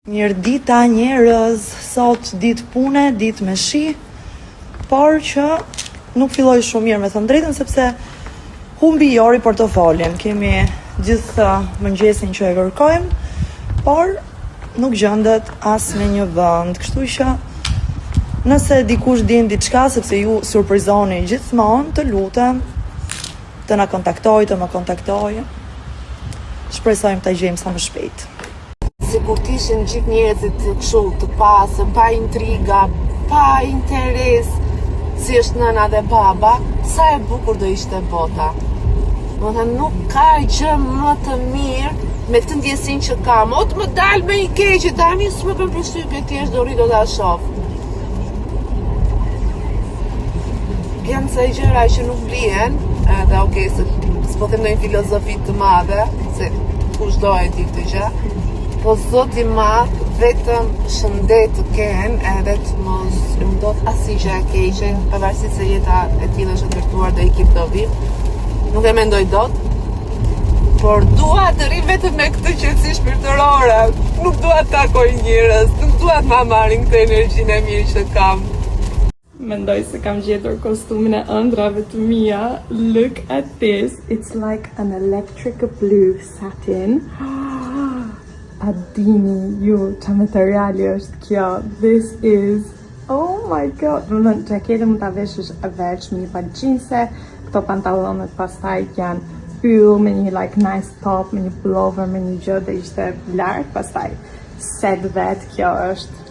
Mirëdita njerëz, sot ditë pune, ditë me shi, por që nuk filloi shumë mirë me thënë drejtën sepse humbi Jori portofolin. Kemi gjithë mëngjesin që e kërkojmë, por nuk gjendet as në një vend, kështu që nëse dikush din diçka sepse ju surprizoni gjithmonë, të lutem të na kontaktojë, të më kontaktojë. Shpresojmë ta gjejmë sa më shpejt. Sikur të ishin gjithë njerëzit kështu të pastër, pa intriga, pa interes, si është nëna dhe baba, sa e bukur do ishte bota. Domethënë nuk ka gjë më të mirë me këtë ndjesinë që kam. O të më dalë me i keqi, tani s'më bën përshtypje, thjesht do rri do ta shoh. Janë ca gjëra që nuk blihen, edhe okay, se s'po them ndonjë filozofi të madhe, se kushdo e di këtë gjë, po zoti i madh vetëm shëndet të kenë edhe të mos u ndodh asnjë gjë e keqe, pavarësisht se jeta e tillë është e ndërtuar do ikim do vim. Nuk e mendoj dot. Por dua të rri vetëm me këtë qetësi shpirtërore. Nuk dua të takoj njerëz, nuk dua të ma marrin këtë energjinë e mirë që kam. Mendoj se kam gjetur kostumin e ëndrrave të mia. Look at this. It's like an electric blue satin. A dini ju ça materiali është kjo? This is Oh my god, domethënë, xhaketën mund ta veshësh veç me një palë xhinse, këto pantallonët pastaj janë yll me një like nice top, me një pullover, me një gjë dhe ishte lart, pastaj set vet kjo është.